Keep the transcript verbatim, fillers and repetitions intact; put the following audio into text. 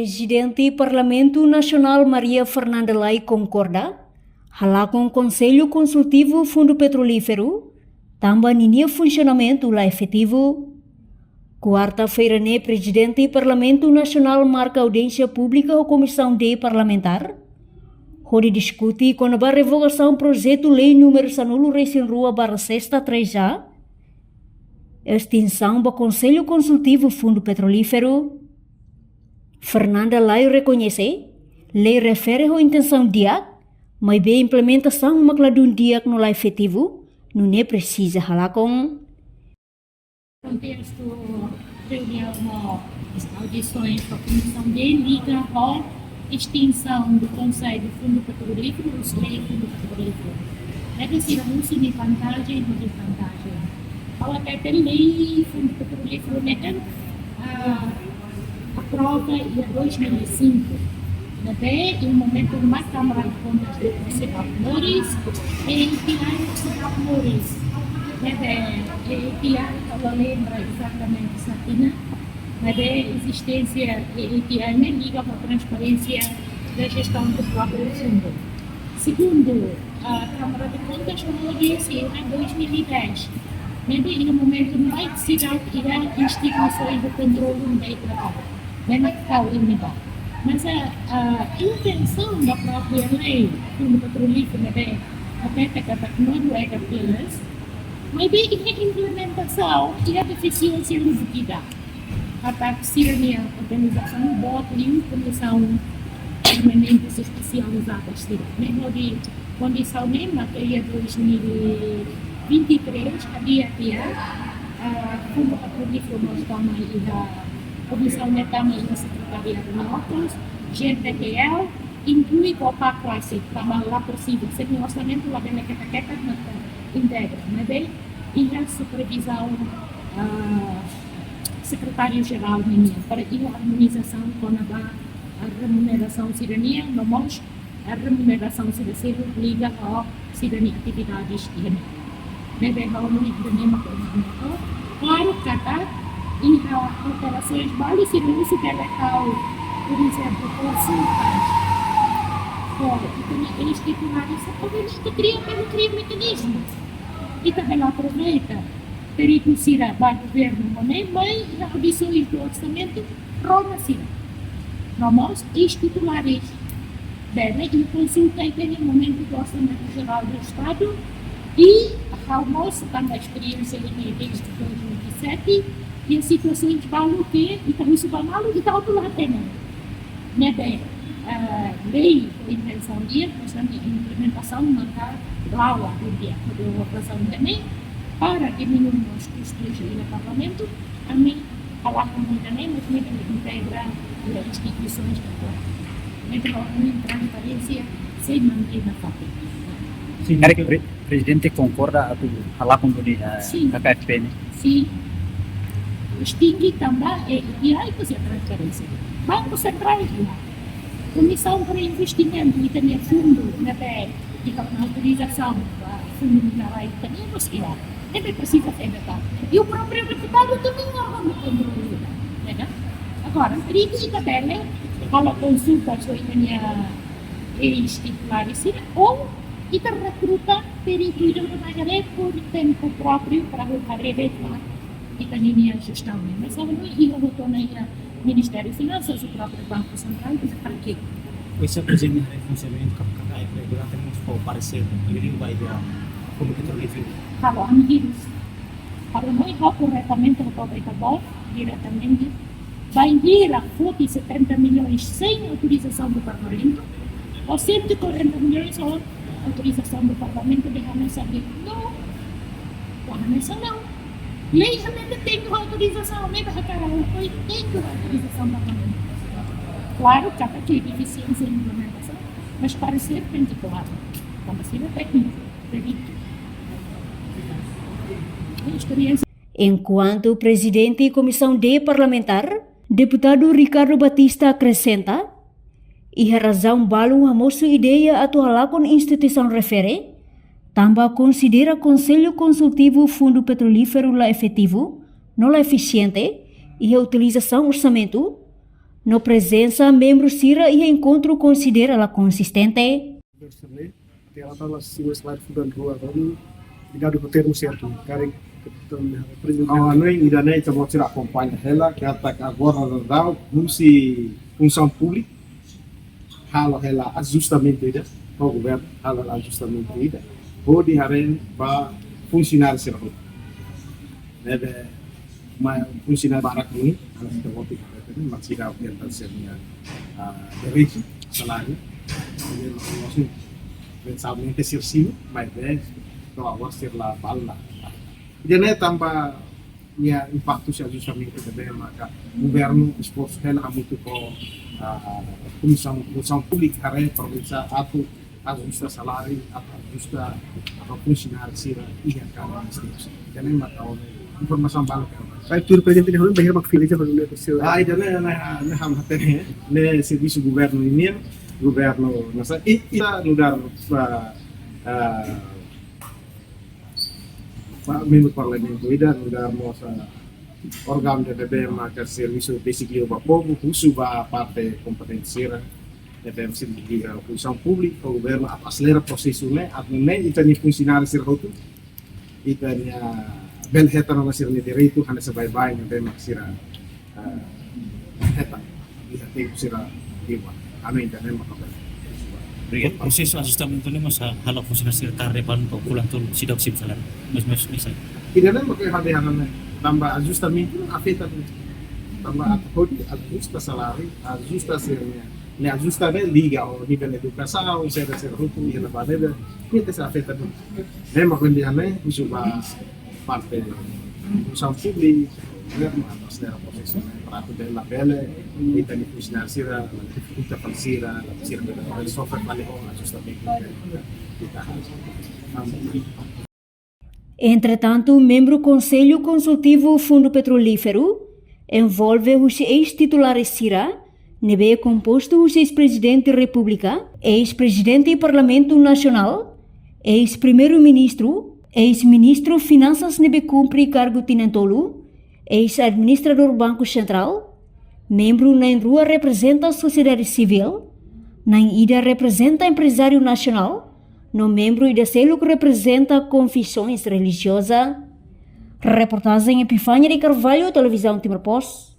Prezidente Parlamentu Nasionál Maria Fernanda Lay konkorda halakon Konsellu Konsultivu Fundu Petrolíferu, tanba ninia funsionamentu la efetivu. Kuarta-feira ne'e, Prezidente Parlamentu Nasionál marka audiénsia públika ho Komisaun D parlamentár, hodi diskute kona-ba revogasaun projetu lei númeru sanulu-resin-rua barra sesta três A, estinsaun ba Konsellu Konsultivu Fundu Petrolíferu. Fernanda Lay rekoñese, lei refere ho intensaun di'ak, maibé implementasaun mak ladún di'ak no la efetivu, nune'e presiza halakon. Kontestu reuniaun no audisaun ba Komisaun D liga ho estinsaun ba Konsellu Fundu Petrolíferu, ou lei Fundu Petrolíferu. Ne'ebé sira husu nia vantajen no dezvantajen. Ha'u hatete lei Fundu Petrolíferu ne'e, ah, aprova iha dois mil e cinco. Ne'ebé iha momentu ne'ebá Câmara de Contas de Portugal moris, e API Moris. Ne'ebé e API, ha'u la lembra ezatamente saida. Ne'ebé ezisténsia e API ne'e liga ho transparénsia da jestaun do própriu fundu. Segundu, a Câmara de Contas moris iha dois mil e dez. Ne'ebé iha momentu ne'ebá sira iha instituisoens de kontrolu ne'ebé iha, ne'ebé kau ini ba. Mas a, a intensaun da própria lei Fundu Petrolíferu ne'ebé hatete katak Noruega plus, maibé iha implementasaun iha defisiénsia lubukida. Katak sira-nia organizasaun boot liu komisaun permanente espesializada sira. Ne'e hodi kondisaun ne'e mak iha dois mil e vinte e três, hadi'a tiha, ah, Fundu Petrolíferu mós tama iha, komisaun ne'e tama iha Sekretariadu Notas, G T T L, inklui Copa Classic, tanba la presiza, se nia orsamentu labele ketak-ketak, mak integra. Maibé iha supervizaun, ah, Sekretáriu Jerál nian, para iha armonizasaun kona-ba, ah, remunerasaun sira-nian, no mós, ah, remunerasaun sira seluk liga ho sira-nia atividades iha ne'e. Ne'ebé ha'u hanoin ida-ne'e mak importante. Klaru katak iha operasoens balu sira husu bele tau, por ezemplu, konsulta ho ita-nia eis-titulares, obviamente kria, bele kria mekanizmu. Ita bele aproveita peritu sira ba governu, maibé mai iha audisoens do orsamentu, rona sira. No mós eis-titulares. Bele iha konsulta iha momentu do Orçamento Geral do Estado, i ha'u mós tanba esperiénsia ne'e desde dois mil e sete, iha situasoens balu ke ita husu ba malu, ita hotu la hatene. Ne'ebé, eh, lei ho intensaun di'ak, mas ami implementasaun maka la'o duni di'ak. Hodi operasaun ne'e para diminui mós kustus iha Parlamentu, ami halakon ida-ne'e, mas ami tenke integra iha instituisoens ne'ebé. Ne'ebé ha'u hanoin transparénsia sei mantein nafatin. Sin, karik pre-, Prezidente konkorda atu halakon duni, eh, Sin. K K F P ne'e? Sin. Estingi tanba, eh, di'ak, ikus iha transparénsia. Banku Sentrál iha. Komisaun para Investimentu, ita-nia fundu, ne'ebé iha ona autorizasaun ba fundu minerais, ita-nia mós iha. Ne'ebé presiza ser vetadu. I o própriu deputadu também órgaun de kontrolu, ne'e ka? Agora, peritu ita bele halo konsulta ho ita-nia eis-titulares sira, ou ita rekruta peritu ida ne'ebé por tempu própriu para hodi haree ba ita-nia jestaun. Mas ami iha hotu ona iha Ministériu Finansas, o própriu Banku Sentrál, mas para quê? Pois se apresenta em funcionamento, K K F regular, temos que parecer, ele vai ver como que está o livro. Halo ami hirus. Halo mai ha'u korretamente, ha'u toba ita-boot diretamente. Bainhira foti setenta milhões sem autorização do Parlamento, ou cento e quarenta milhões ho autorizasaun do Parlamento, dehan hanesan ne'e? Não. Dehan hanesan ne'e? Lei realmente tenke autorizasaun, lei ba hakarak, lei tenke autorizasaun Parlamentu. Klaru, katak iha defisiénsia implementasaun, mas pareser tenke klaru. Tanba sira tékniku, peritu. Esperiénsia. Enkuantu Prezidente Komisaun D Parlamentár, Deputadu Ricardo Batista akresenta, iha razaun balu hamosu ideia atu halakon instituisaun refere, tanba konsidera Konsellu Konsultivu Fundu Petrolíferu la efetivu, no la efisiente, iha utilizasaun orsamentu, No prezensa membru sira iha enkontru konsidera la konsistente. Te ela tava assim, esse lado fudando rua, ali, ligado com o termo certo, cara, que estão apresentando. Anu ida-ne'e ita-boot sira akompaña hela, katak agora daudaun husi Funsaun Públika halo hela ajustamentu ida, ho governu halo hela ajustamentu ida, hodi haree ba funsionáriu sira hotu. Ne'ebé, maibé funsionáriu barak ne'e, hanesan ita-boot hatene, maski ita-boot sira-nia, ah, direitu, saláriu, ita-boot sira-nia, mensalmente sira simu, maibé to'o agora sira la bala. Ida-ne'e tanba nia impaktu husi ajustamentu ne'ebé maka governu esforsu hela hamutuk ho, ah, Komisaun, Komisaun Públika haree provinsa atu ajusta saláriu, atu ajusta, atu funsionáriu sira iha kada instituisaun. Ida-ne'e maka informasaun balu ka. Baik, tuir prezidente ne'e, bainhira mak fila iha ne'e, sira. Ah, ida-ne'e, ne'e, ne'e, ne'e, ne'e servisu governu nian, governu, masa, i, ita nu'udar, ah, ah, pa-, membru parlamentu ida, nu'udar mós órgaun ne'ebé maka servisu besik liu ba povu, husu ba parte kompetente sira, ne'ebé servisu liu ba Funsaun Públika, ho governu atu aselera prosesu ne'e, atu nune'e ita-nia funsionáriu sira hotu, ita-nia bele hetan ona sira-nia direitu, hanesan baibain ne'ebé mak sira, eh, hetan iha tempu sira liubá. Ami ida-ne'e maka bele. Obrigadu. Prosesu ajustamentu ne'e mós halo funsionáriu sira tarde ba fulan tolu seidauk simu saláriu. Mas, mas, mas. Ida-ne'e maka hade hanan ne'e, tanba ajustamentu afeta ne'e. Tanba atu hodi ajusta saláriu, ajusta sira-nia. Ne'e ajusta ne'e liga ho nivel edukasaun, sira, sira hotu, iha ne'ebá ne'e, ne'e ita sei afeta ne'e. Ne'e mak ita-nia husu ba parte Funsaun Públika, governu atu aselera prosesu ne'e, para atu bele, bele, ita-nia funsionáriu sira, ita fali sira, sira bele, bele sofre fali ho ajustamentu ne'e, ita. Entretantu, membru Konsellu Konsultivu Fundu Petrolíferu, envolve husi eis-titulár sira, ne'ebé kompostu husi eis-prezidente Repúblika, eis-prezidente Parlamentu Nasionál, eis-primeiru-ministru, eis-ministru Finansas ne'ebé kumpre kargu tinan tolu, eis-administradór Banku Sentrál, membru na'in-rua reprezenta sosiedade sivíl, na'in-ida reprezenta emprezáriu nasionál, no membru ida seluk reprezenta konfesoens relijioza. Reportajen Epifania de Carvalho, Televizaun Timor Post.